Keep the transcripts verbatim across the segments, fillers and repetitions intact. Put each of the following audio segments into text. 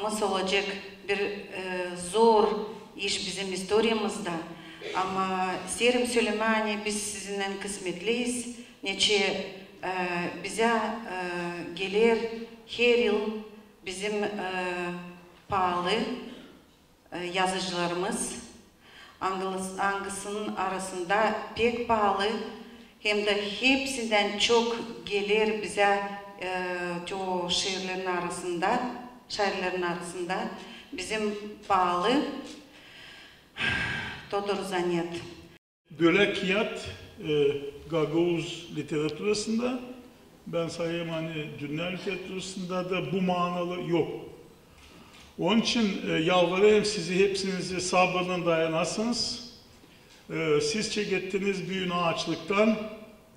Olacek bir, e, zor iş bizim istoriyamızda. Ama isteerim sölemää, ani biz sizinnän kısmetliyiz. Neçin, e, bizä, e, geler her yıl bizim, e, paalı, e, yazıcılarımız, angıs-, angısının arasında pek paalı, hem dä hepsindän çok geler bizä, e, o şairlerin arasında, şairlerin arasında bizim paalı Todor Zanet. Bölä kiyat, e, gagauz literaturasında, bän sayêrım, ani dünnä literaturasında da bu maanalı yok. Onun için, e, yalvarêrım sizi, hepsinizi sabırlan dayanasınız. E, siz çekettiniz büün aaçlıktan,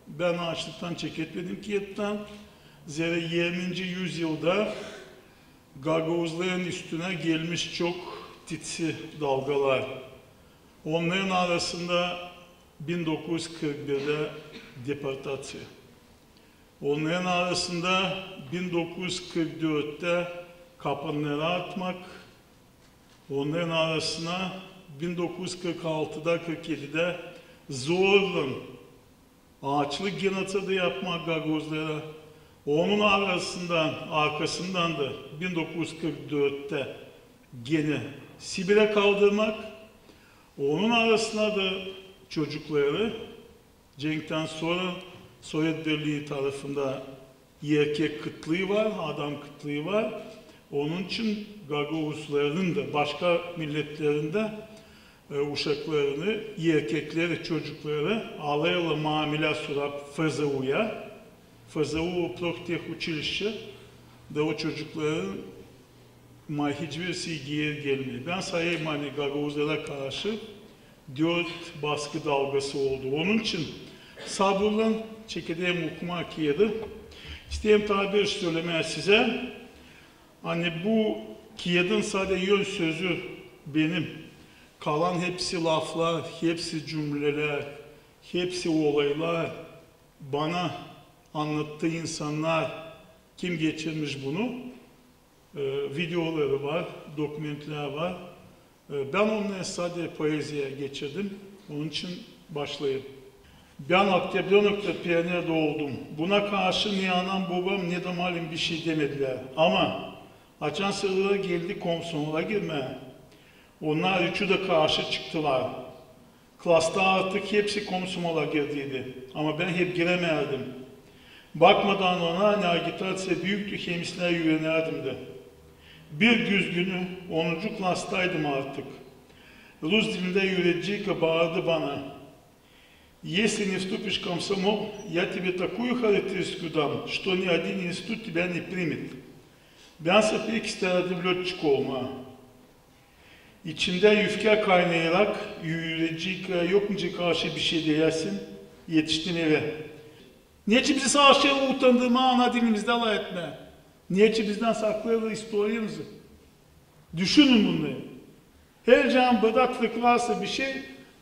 bän aaçlıktan çeketmedim kiyattan. Zerä irminci üz yılda gagauzların üstünä gelmiş çok titsi dalgalar. Onnarın arasında bin dokuz üz kırk birdä deportaţiya. Onnarın arasında bin dokuz üz kırk dörttä kapanlara atmak, onnarın arasına bin dokuz üz kırk altıda, kırk edidä zorlan aaçlık genotsidä yapmak gagauzlara, onun arasından, arkasından da bin dokuz üz kırk dörttä genä Sibirä kaldırmak, onun arasına da çocukları, cenktän sora Sovet Birlii tarafında erkek kıtlıı var, adam kıtlıı var. Onun için gagauzların da, başka milletlerin dä, e, uşaklarını, erkekleri, çocukları alêrlar mamilä sora F Z U-ya. F Z U, профтехучилище, da o çocukların ma hiçbirisi geeri gelmeer. Bän sayêrım, ani gagauzlara karşı dört baskı dalgası oldu. Onun için sabırlan çekedäm okumaa kiyadı. İsteerim taa bir şey sölemää sizä. Ani bu kiyadın sade ön sözü benim. Kalan hepsi laflar, hepsi cümlelär, hepsi olaylar bana annattı insannar, kim geçirmiş bunu. E, videoları var, dokumentlär var. E, bän onnarı sade poeziyaya geçirdim. Onun için başlayım. Bän Oktябрёнокta pionerdä oldum. Buna karşı ne anam-bobam, ne dä malim bir şey demedilär. Ama açan sıra geldi komsomola girmää, onnar üçü dä karşı çıktılar. Klasta artık hepsi komsomola girdiydi. Ama bän hep giremärdim. Bakmadan ona, ani agitaţiya büüktü, hem islää üürenärdim dä. Bir güz günü, onuncu klastaydım artık. Rus dilindä üürediciyka baardı bana: «Если не вступишь в комсомол, я тебе такую характеристику дам, что ни один институт тебя не примет». Bän sä pek istärdim lötçik olmaa. İçimdä üfkä kaynayarak, üürediciyä yok nicä karşı bir şey deyäsin, etiştim evä. Neçin bizi savaşêrlar utandırmaa, ana dilimizdä alay etmää? Neçin bizdän saklêêrlar istoriyamızı? Düşünün bunnarı. Hercan bıraktıklarsa bir şey,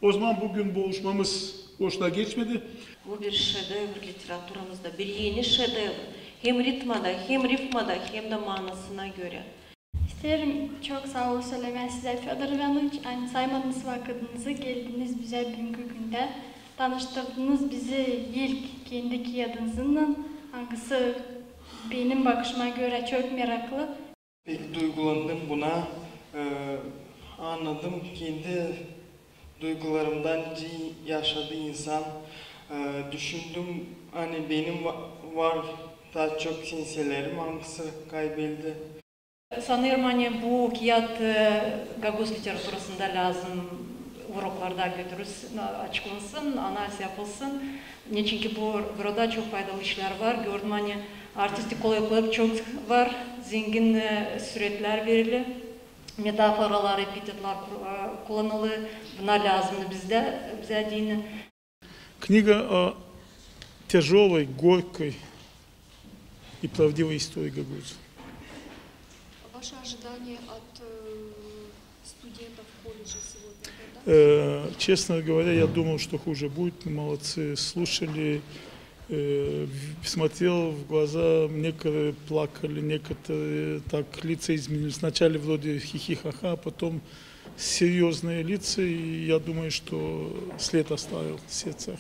ozaman büün buluşmamız boşuna geçmedi. Bu bir şedevr literaturamızda, bir eni şedevr. Hem ritmada, hem rifmada, hem dä maanasına görä. İsteerim çok saa ol sölemää sizä, Födor İvanoviç, ani saymadınız vakıdınızı, geldiniz bizä büünkü gündä, tanıştırdınız bizi ilk kendi kiyadınızınnan, angısı benim bakışıma görä çok meraklı. Pek duygulandım buna. Ee, annadım kendi duygularımdan, nicä yaşadı insan. Ee, düşündüm, ani benim va-, var taa çok senselerim, angısı kaybeldi. Sanêrım, ani bu kiyat, e, gagauz literaturasında lääzım uroklarda götürülsün, açıklansın, analiz yapılsın. Neçinki bu, burada çok faydalı işlär var. Gördüm, ani artistik kolaylıklar çok var, zengin, e, süretlär verili, metaforalar, epitetlar ku-, e, kullanılı. Bunnar lääzımdı bizdä, bizä deyni. Книга о тяжёлой, горькой и правдивой истории гагаузов. Ваши ожидания от, э, студентов колледжа сегодня, да? Э, честно говоря, я думал, что хуже будет, но молодцы, слушали, Э, в- смотрел в глаза, некоторые плакали, некоторые так лица изменились. Вначале вроде хихи-ха-ха, а потом серьёзные лица, и я думаю, что след оставил в сердцах.